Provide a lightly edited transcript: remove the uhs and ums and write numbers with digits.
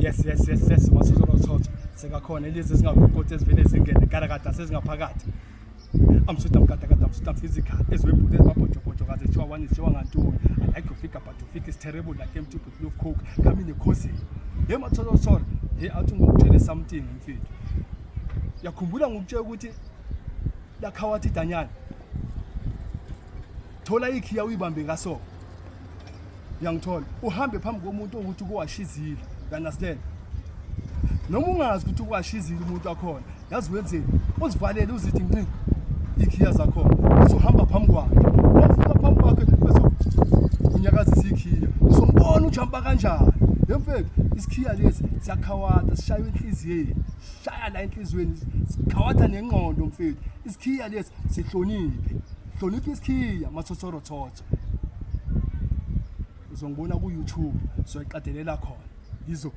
Yes, yes, yes, yes, masozorothotho sekakhona lezi ezingagogodi ezivele zingene karakada sezingaphakathi. I'm sweet, I'm kata kata, I'm sweet, I'm physical. Ezwebhuti ezimabhojobhojo kaze tshiwa one tshiwa ngantoni. I like your figure, but your figure is terrible like empty bottle of coke. Come in the cozy. Hey matholotholo, hey athi ngokutshele something mfethu. Yakhumbula ngokutshela ukuthi lakhawathi danyana. Thola ikhiya uyibambe ngaso. Uyangithola? Uhambe phambi komuntu ukuthi kuwashizile. You understand? Noma ungazi ukuthi kuwashizile umuntu wakhona, yazi wenzeni? Uzivalele uzithi nci ikhiya zakhona. Bese uhamba phambi kwakhe. Wafika phambi kwakhe bese unyakazisa ikhiya. Uzombona ujumpa kanjani. Yemfethu, isikhiya lesi siyakhawatha, sishaya inhliziyweni. Shaya la enhliziyweni, sikhawatha nengqondo mfethu. Isikhiya lesi sihloniphe. Hlonipha isikhiya mathotshorothotho. Uzongibona ku YouTube, sizoyiqadelela khona. Yizo.